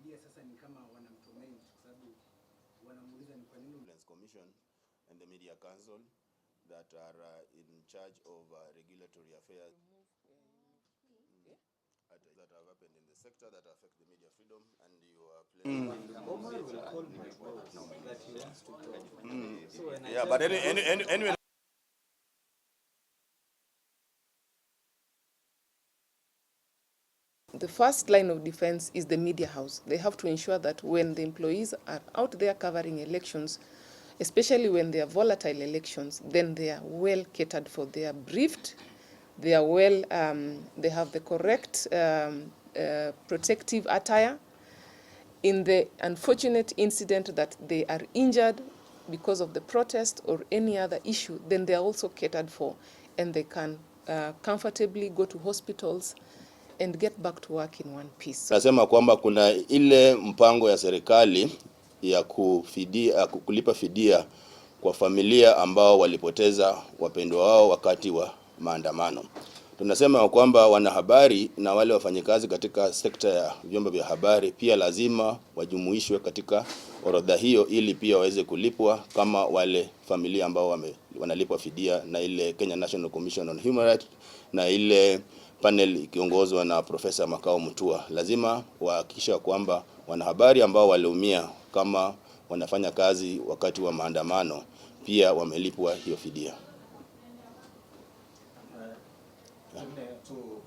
Media sasa ni kama wanamtorment kwa sababu wanamuuliza ni kwa nini Vigilance Commission and the Media Council that are in charge of regulatory affairs that have happened in the sector that affect the media freedom, and you are playing. Omar will call my boss that he wants to talk. So when I Yeah, tell but him- anyway. The first line of defense is the media house. They have to ensure that when the employees are out there covering elections, especially when they are volatile elections, then they are well catered for. They are briefed, they are well, they have the correct protective attire. In the unfortunate incident that they are injured because of the protest or any other issue, then they are also catered for and they can comfortably go to hospitals and get back to work in one piece. So Nasema kwamba kuna ile mpango ya serikali ya kufidia, kulipa fidia kwa familia ambao walipoteza wapendwa wao wakati wa maandamano. Tunasema kwamba wanahabari na wale wafanyikazi katika sekta ya vyombo vya habari pia lazima wajumuishwe katika orodha hiyo ili pia waweze kulipwa kama wale familia ambao wanalipwa fidia na ile Kenya National Commission on Human Rights na ile panel ikiongozwa na Profesa Makau Mutua. Lazima wahakikisha kwamba wanahabari ambao waliumia kama wanafanya kazi wakati wa maandamano pia wamelipwa hiyo fidia. Pengine tu